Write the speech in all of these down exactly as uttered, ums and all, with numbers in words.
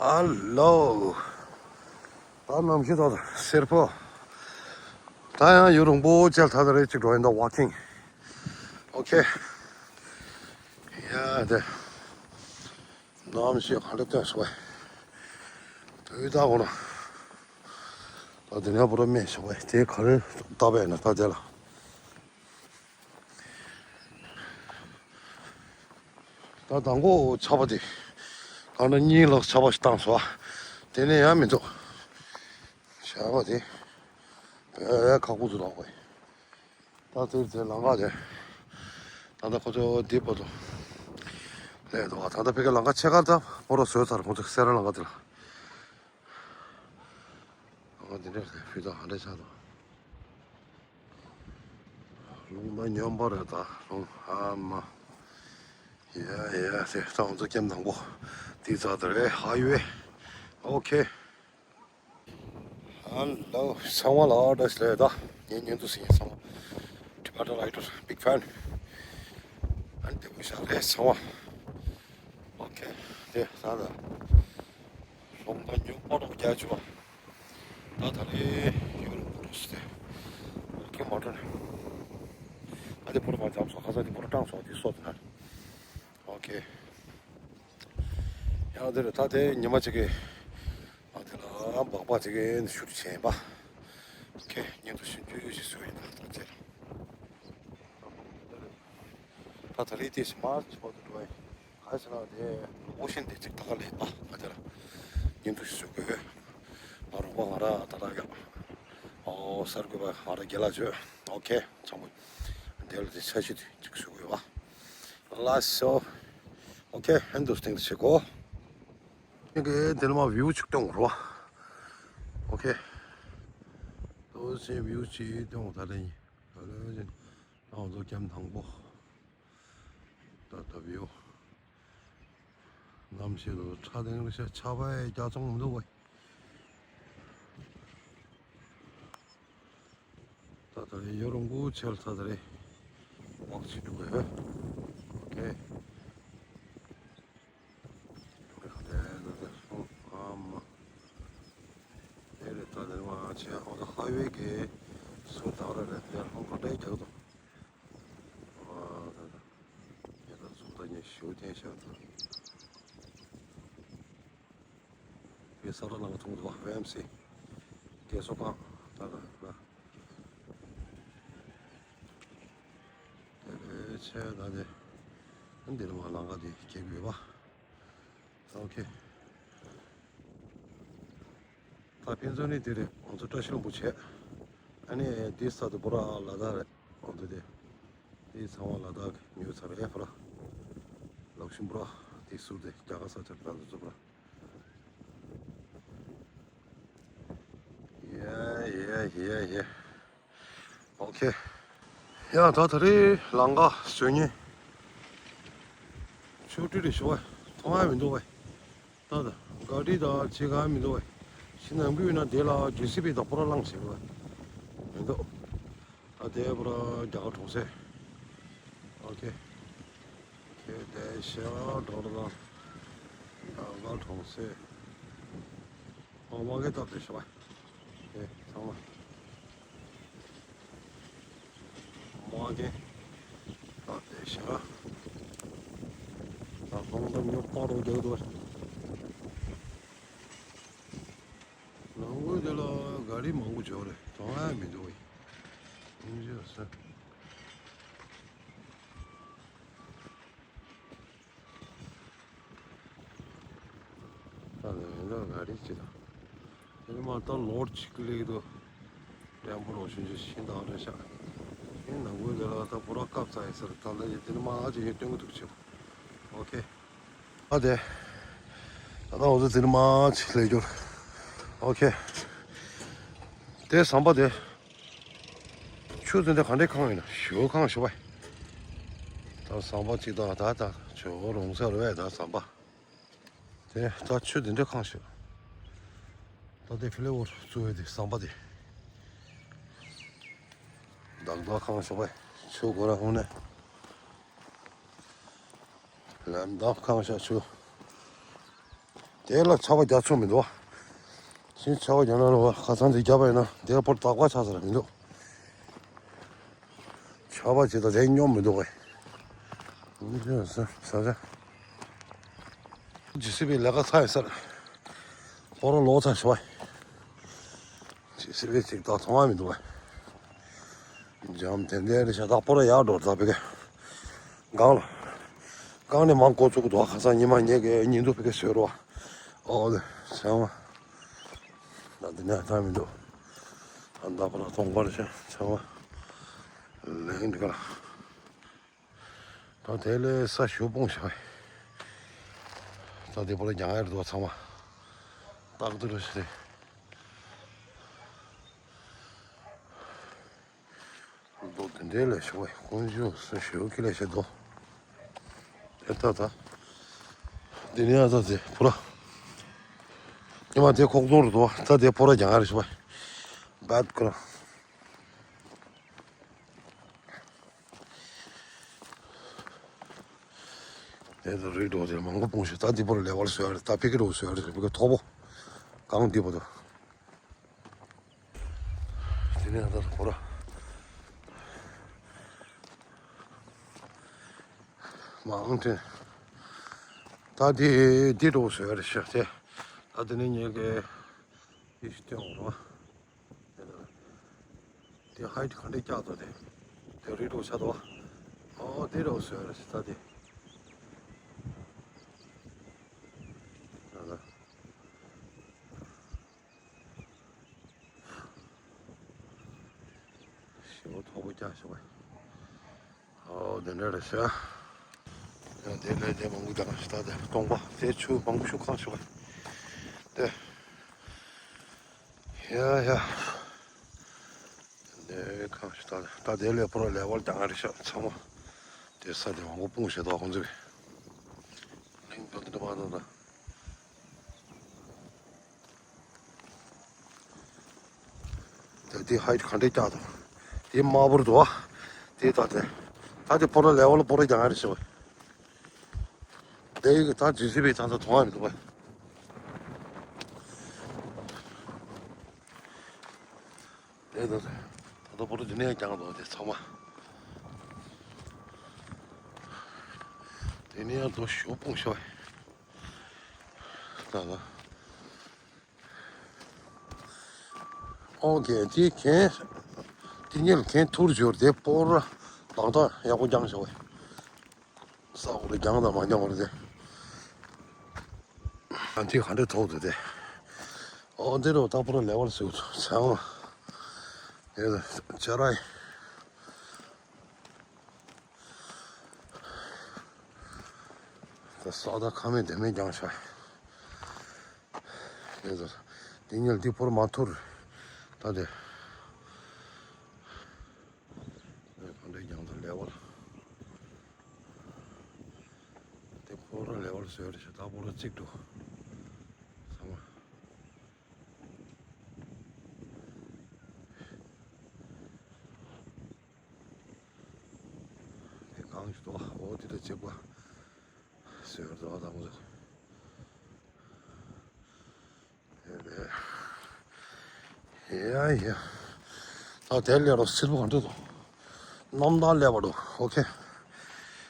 ཨ་ལོ། ད་གནམ་གཤིས་ད་སེར་པོ། ད་ཡང་ཡུན་རིང་པོ་ཅིག་ད་ད་རེས་ཅིག་འགྲོ་ཡིན་ད་ཝོག་ཀིང་། ཨོ་ཁེ། ཡ་དེ། གནམ་གཤིས་ག་འདྲ་སྟོན་སོང་བས། དུས་ད་འོ་ན། ད་དེ་ནས་བོ་ར་སྨན་སོང་བས་དེ་ག་རེ་ལྟ་བས་ན་ད་དེ་ལ། ད་དང་པོ་ཆར་པ་དེ། གང་འདྲ་གཉིས་ལྷག་ཆར་པ་ཞིག་བཏང་སོང་། དེ་ནས་ཡང་མི་འདུག་ཆར་པ་དེ། དཔེ་ཁག་པོ་འདུག་ལགས་པས། ད་དེར་དེ་ལམ་ཁ་དེ། ད་ལྟ་ཁོ་ཚོ་འདི་བར་དུ། སླེབས་འདུག་ད་ལྟ་ཕ་གི་ལམ་ཁ་ཕྱེད་ཀ་ད་སྤོ་རོ་བཟོས་ཚར། ཁོ་ཚོ་སེ་ར་ལམ་ཁ་དེ་ལ། ཨ་འདི་འདྲ་ཕུད་ད་ཧ་འདྲ་ཆགས་འདུག་རླུང་ད་སྨྱོན་པ་རེད་ད་རླུང་ཨ་མ། ཡ་ཡ་ཟེར་ད་ང་ཚོ་ཀེམ་དང་པོ་དེ་ཚར་དེ་རེད་ཧའི་ཝེ། ཨོ་ཁེ། ཧ་ལོ་ཚང་མ་ལ་བཀྲ་ཤིས་བདེ་ལེགས། ད་ངའི་བརྙན་ཐུང་གཟིགས་མཁན་ཚང་མ། Tibetan Rider big fan. ཨ་ནི་དེ་བོ་ཤ་རེད་ཚང་མ། ཨོ་ཁེ། དེ་ད་ད། རླུང་ད་སྨྱོན་པ་རོ་རྒྱག་བྱུང་བ། ད་ད་རེས་ཡུལ་ལ་འགྲོ་རོགས་ཟེར་ཏེ། ཨོ་ཁེ་མ་འགྲོ་ནས། ད་དེ་བོ་ར་མ་འཇམ་སོང་ཁ་སང་དེ་བོ་ར་སྐྲངས་སོང་དེ་སོ་དེ་ན། ཨོ་ཁེ། ཡང་དེ་རེད་ད་དེ་ཉི་མ་གཅིག་གི། ཨ་དེ་ལ་སྦག་སྦག་དེ་གའི་ཤུ་རུ་བྱས་པ། ཁེ་བརྙན་ཐུང་ཞིབ་འཇུག་ཞིག་བཟོས་ཡིན་ད་ད་དེ་ལ། ད་ད་རེས་དེ་ཞིག་མར་ཆེ་བ་དུ་འགྲོ་ཡིན། ག་རེ་ཟེར་ན་དེ་ཨོ་ཤན་དེ་གཅིག་ད་ག་ལས་པ་ཨ་དེ་ལ། བརྙན་ཐུང་ཞིག་བཟོ་དགོས། ཨ་རོགས་པ་ང་ར་ད་ད་ཡག་ཨོ་གསར་འགོད་པ་ང་ར་རྒན་ལགས་བྱོས། ཨོ་ཁེ་ཚང་མ། དེ་ལ་དེ་འཆར་གཞི་དེ་གཅིག་བཟོ་དགོས་པ། ལགས་སོ། ཨོ་ཁེ་ཧན་དུ་སྟེང་དུ་བྱེད་གོ། ངས་དེ་ལ་མ་བིའུ་གཅིག་སྟོན་དགོས་རེད་བ། ཨོ་ཁེ། ཏོག་ཙམ་བིའུ་གཅིག་སྟོན་དགོས་ད་ལན། ད་ལན་ང་ཚོ་ཀེམ་དང་པོ། ད་ད་བིའུ། གནམ་གཤིས་ལོ་ཁྲ་ལྡིང་ལ་ཤ་ཆར་པ་རྒྱག་ཚོང་མི་འདུག་བ། ད་ད་རེས་ཡོ་རོང་གུ་ཆེར་ད་ད་རེས་ཝོག་ཅིག་འགྲོ་གི་ཡོད། ཨོ་ཁེ། དེ་ད་དེ་སོང་ཨ་མ། དེ་རེད་ད་དེ་མ་ཆེ་ཧོ་ད་ཧའི་ཝེ་གི་སུ་ད་ར་རེད་དེ་ཧོ་ག་འདྲའི་རྒྱག་དང་། ཨ་ད་ད་དེ་ད་སུ་ད་ཉེ་ཞུ་ཐེན་ཤ་ད། དེ་ས་ར་ནང་ཐུང་དུ་བ་ཝེམ་སི། རྒས་གསོ་ཁང་ད་ད་ན། དེ་ཆེ་ད་དེ། འདིར་མ་ལང་ག་དེ་སྐྱེ་དགོས་པ། ཨོ་ཁེ། ད་ཕན་ཚུན་ནི་དེ་རེད་ང་ཚོ་བཀྲ་ཤིས་ལྷུན་པོ་བྱས། ཨ་ནི་དེ་ས་དུ་པོ་ར་ལ་དྭགས་རེད་ཨོ་དེ་དེ། དེ་ཚང་མ་ལ་དྭགས་ཉོས་ཚར་རེད་པོ་ར། ལག་ཤུན་པོ་ར། དེ་སུར་དེ་རྒྱ་གར་ས་ཆར་ད་དུ་ཚུབ་ར། ཡ་ཡ་ཡ་ཡ། ཨོ་ཁེ། ཡ་ད་ད་རེས་ལང་ཀ་བཟོས་ཉེ། ཆུ་ཊི་རེ་ཞོ་བ། མཐོང་ཡ་མི་འདུག་བ། ད་ད་ག་ཊི་ད་ཆེ་ག་མི་འདུག་བ། ཤི་ནམ་གུ་ཡོད་ན་དེ་ལ་ཇེ་སི་བི་ད་པོ་ར་ལངས་བྱེད་བ། མི་འདུག་ད་དེ་པོ་ར་རྒྱ་གར་གྲོང་གསེབ། ཨོ་ཁེ། ཁེ་དེ་ཤ་འགྲོ་ར་ད། རྒྱ་གར་གྲོང་གསེབ། ཨོ་མ་གེ་ད་དེ་ཤོ་བ། ཨེ་ཚང་མ། མ་གེ། ད་དེ་ཤ། ད་ལོང་ད་ཉོ་པ་རོ་རྒྱག་དོ། ལོང་གོ་དེ་ལ་ག་རི་མང་པོ་འཇོག་རེད་གཏོང་ཡ་མི་འདུག་ཨེ། ཨིན་ཇི་ཟེར། ད་ལས་འགའ་ག་རེ་ཅི་དང་། དེ་མ་ད་ལོར་ཅིག་ལེགས་དུ། ཏྲན་པོ་རོ་ཤུན་ཅི་ཤིན་ད་རེ་ཤ། ཡིན་ནང་ཁུལ་དེ་ལ་ད་པོ་ར་སྐབས་ཚ་ཡི་སར་ད་ལ་ཡི་དེ་ནི་མ་ཨ་ཅི་ཡི་སྟོན་གི་འདུག་ཆེ། ཨོ་ཁེ། ཨ་དེ། ད་ད་འོ་ཚོ་དེ་ནི་མ་ཨ་ཅི་ལས་སྐྱོར། ཨོ་ཁེ། དེ་ཟམ་པ་དེ། ཆུ་དེ་འདྲ་ག་འདྲའི་ཁང་ཡིན་ན་ཞོ་ཁང་ཞོ་བ། ད་ཟམ་པ་གཅིག་དང་ད་ད་ཇོ་རོང་ས་རེད་བས་ད་ཟམ་པ། དེ་ད་ཆུ་དེ་འདྲ་ཁང་ཞོ། ད་དེ་ཕི་ལེ་བོར་བཙུགས་ཡོད་དེ་ཟམ་པ་དེ། བདག་བདག་ཁང་ཞོ་བ། ཆུ་གོ་ར་ཧུ་ནས། ལམ་བདག་ཁང་ཞོ་ཆུ། དེ་ལ་ཆར་པ་རྒྱག་ཆོག་མི་འདུག་བ། ཤིང་ཆར་པ་རྒྱག་ན་རུ་བ་ཁ་སང་དེ་རྒྱབ་པ་ཡིན་ན་དེ་ལ་ཕོར་དག་པ་ཆགས་ས་ར་མི་འདུག་ཆར་པ་ཇི་ལྟར་རེད་སྙོམས་མི་འདུག་བས། ས་ཆ། ཇི་སི་པི་ལས་ཀ་ཚར་ཡིན་ས་རེད། ཕོ་རོ་ལོག་ཚར་ཞོག་བས། ཇི་སི་པི་ཅིག་ད་མཐོང་བ་མི་འདུག་བས། འཇམ་དེ་འདྲ་རེད་ཤག་ད་ཕོ་རོ་ཡར་འགྲོ་ད་བི་གེ། སྒང་ལ། སྒང་ནས་མང་འགོ་བཙུགས་འདུག་བ། ཁ་སང་ཉི་མ་ཉལ་གེ་ཉིན་དུ་བི་གེ་བཟོས་རོགས། ཨོ་ལེ། ཚང་མ། ད་འདི་ནས་ཐང་མི་འདུག་ཨ་མདའ་པ་ལ་གཏོང་པར་ཤ་ཚང་མ། ལེགས་འདི་ག་ལ། ད་དེ་ལས་ས་ཞུ་སྤུངས་ཤ། ད་དེ་པོ་ལ་རྒྱང་ཡར་འདུག་ཚང་མ། རྟག་ཏུ་རུ་ཤི་རེད། རྡོ་དེ་འདྲའི་ལས་བྱུང་བས་དཀོན་མཆོག་སུ་ཞེའུ་ཁྱི་ལས་བྱེད་དོ། དེ་ལྟ་ད། འདི་ནས་ཨ་ད་དེ་ཕུ་ར། ཉི་མ་དེ་ཁོག་སྟོང་རུ་དོ། ད་དེ་ཕོ་ར་རྒྱང་ཡར་ཞུ་བས། བད་ཁུ་ར། དེ་ད་རིགས་འགྲོ་དེ་མང་པོ་སྤུངས་ཤིག་ད་འདི་པོ་ལ་ལེ་བར་བཟོས་རེད། ད་ཕི་ཀི་རུ་བཟོས་རེད། ཕི་ཀི་མཐོ་པོ། གང་འདི་པོ་དོ། དེ་ནས་ད་ཁོ་ར། མའུན་ཊེན། ད་དེ་འདི་འགྲོ་བཟོས་རེད་ཤག་དེ། ད་དེ་ནས་ཉལ་གེ། ཡིད་སྟོན་འོང་རོགས། དེ་ཧའི་ཊི་ག་འདྲས་བཀྱག་འདུག་དེ། དེ་རིགས་འགྲོ་ཆགས་འདུག་ཨོ་དེ་འགྲོ་བཟོས་རེད་ཤག་ད་དེ། ད་ད། ཞེ་པོ་མཐོ་པོ་རྒྱག་ཞོག་པ། ཨོ་དེ་འདྲ་རེད་ཤག་ཡང་དེ་ལས་དེ་མང་པོ་རྒྱག་ཤག་ད་དེ་སྟོང་པ་དེ་ཆུ་མང་པོ་ཤུགས་གང་ཤོག་པ། དེ། ཡ་ཡ། དེ་གང་ཤོག་ད་ད་དེ་ལས་པོ་ར་ལེ་ཝལ་རྒྱག་རེད་ཤག་ཚང་མ། དེ་ས་དེ་མང་པོ་སྤུངས་ཤག་ད་ཁོང་ཚོས། གླིང་བུ་འདི་འདྲ་མ་འདུག་ད། ད་དེ་ཧའི་ཊི་ག་འདྲས་བཀྱག་འདུག་དེ་དམར་པོར་འདུག་བ། དེ་ད་དེ། ད་དེ་པོ་ར་ལེ་ཝལ་པོ་ར་རྒྱག་ཡ་རེད་ཤག་དེ་ཡི་ད་ཇེ་སི་བི་ཚང་ཚང་མཐོང་ཡ་མི་འདུག་བ། དེ་ད་དེ། ད་ལྟ་པོ་ར་འདི་ནས་རྒྱག་འདུག་དེ་ཚང་མ། དེ་ནས་ཡང་རྡོ་ཞོ་སྤུངས་ཤག་ད་ད། ཨོ་ཁེ། དེ་གན། དེ་ཉིད་གན་ཐུར་འབྱོར་དེ་པོ་ར་ལག་ཐག་ཡག་པོ་རྒྱང་ཞོག་བས། ས་འོག་ལ་རྒྱང་དང་མ་རྒྱང་བར་དེ། ཨ་འདི་ག་འདྲ་ཐོག་ཏུ་དེ། ཨོ་འདི་རུ་ད་པོ་ར་ལེ་ཝལ་ཟེར་ཚང་། དེ་ལ་ཅ་ར་ཡི། ད་ས་ད་ཁ་མེད་དེ་མེད་རྒྱང་ཤག་དེ་ཚོ། དེ་ཉིད་འདི་པོ་ར་མ་ཐུར། ད་དེ། གང་འདྲའི་རྒྱང་དང་ལེ་ཝལ། དེ་པོ་ར་ལེ་ཝལ་བཟོས་རེད་ཤག་ད་པོ་ར་གཅིག་འགྲོ། ཚང་མ། དེ་གང་ཞིག་འདུག་ཨོ་དེ་འདྲ་བྱེད་པ། བཟོས་རེད་ད་དང་པོ། ཡ་ཡ། ད་དེ་ལས་རོ་སིལ་བུ་གང་འདྲ་འདུག་གནམ་ཐང་ཀླད་པ་འདུག་ཨོ་ཁེ།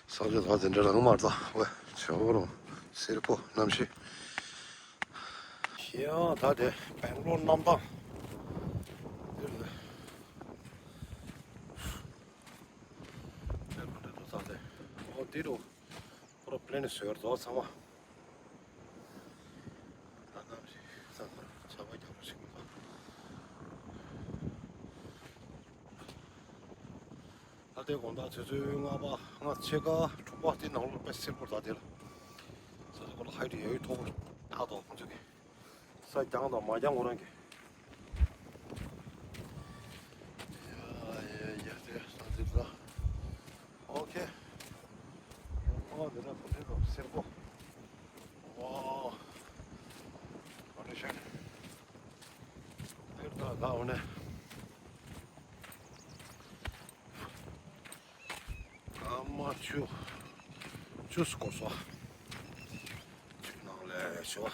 ས་ཆ་ད་དེ་འདྲ་རང་མ་རེད་ད། ཝེ། ཆོག་རོ། སེར་པོ་གནམ་གཤིས། ཡ་ད་དེ་སྦེང་ལོར་གནམ་ཐང་། འདིར་ལ། དེ་གང་འདྲ་འདུག་ད་དེ། ཨོ་འདི་རུ། པོ་ར་པི་ལེན་བཟོས་རེད་ད་ཚང་མ། ད་གནམ་གཤིས་ས་ཁར་ཆར་པ་རྒྱག་པོ་ཞིག་མི་འདུག་ད་ལྟའི་དགོང་དག་ཆུ་ཚོད་ལྔ་པ་ལྔ་ཕྱེད་ཀ་དྲུག་པ་དེ་ནང་ལོགས་དཔེ་སེར་པོ་རེད་ད་དེ་ལ། ས་ཆ་ཁོ་ལ་ཧའི་ཊི་ཡོད་མཐོ་པོ་ད་དོ་ཁོང་ཚོ་གི། ས་རྒྱང་དང་མ་རྒྱང་ཁོ་རང་གི། ཡ་ཡ་ཡ་དེ་ས་དེ་ད། ཨོ་ཁེ། ཨོ་དེ་ན་ཁོ་དེ་ད་སེར་པོ། ཝའོ། ཨོ་དེ་ཤ། དེ་ད་ད་འོ་ནས། ཨ་མ་ཆུ། ཆུ་སྐོར་སོ། ཆུ་ནང་ལས་ཤོ།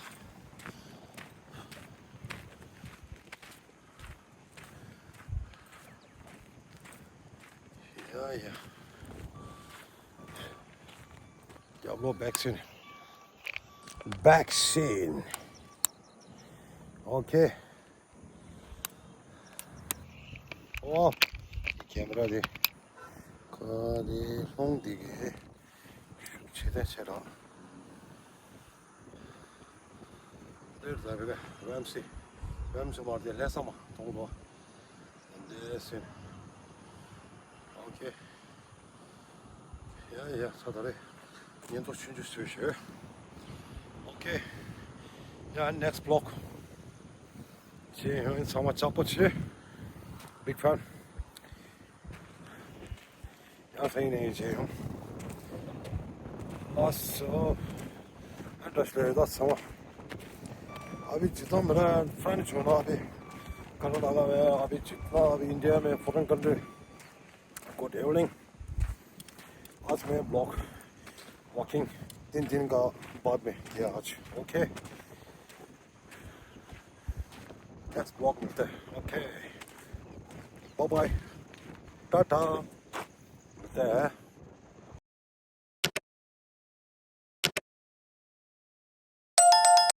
ཡ་ཡ། རྒྱབ་ལོགས་བེག་སིན། བེག་སིན། ཨོ་ཁེ། ཨོ། ཁེ་མ་ར་དེ། ཁ་དེ་ལྷུང་དེ་གི། ཤུགས་ཆེ་དེ་ཆེ་ར། དེར་ད་རེ་རེམ་སི། རེམ་སི་མར་དེ་ལྷ་ས་མ་གཏོང་དོ། འདི་སིན། ཨོ་ཁེ། ཡ་ཡ་ས་ད་རེ། ཉིན་ཐོ་ཆུང་ཆུང་བཟོས་ཤོད། ཨོ་ཁེ། ཡ་ནེགསི་བི་ལོག་བྱེད་ཡོང་། ཚང་མ་ལྕགས་པོ་བྱེད། Big fan། ཡང་སེང་ནས་བྱེད་ཡོང་། ཨ་སོ། ཨ་འདྲ་ཞིག་རེད་ད་ཚང་མ། अभी जितना मेरा फ्रेंड जो ना अभी कर्नाटका में, अभी जितना अभी इंडिया में फॉरेन कंट्री को ट्रेवलिंग। आज मैं ब्लॉग वॉकिंग तीन दिन का बाद में किया आज। ओके। नेक्स्ट ब्लॉग मिलते हैं। ओके। Bye bye. टाटा। मिलते हैं।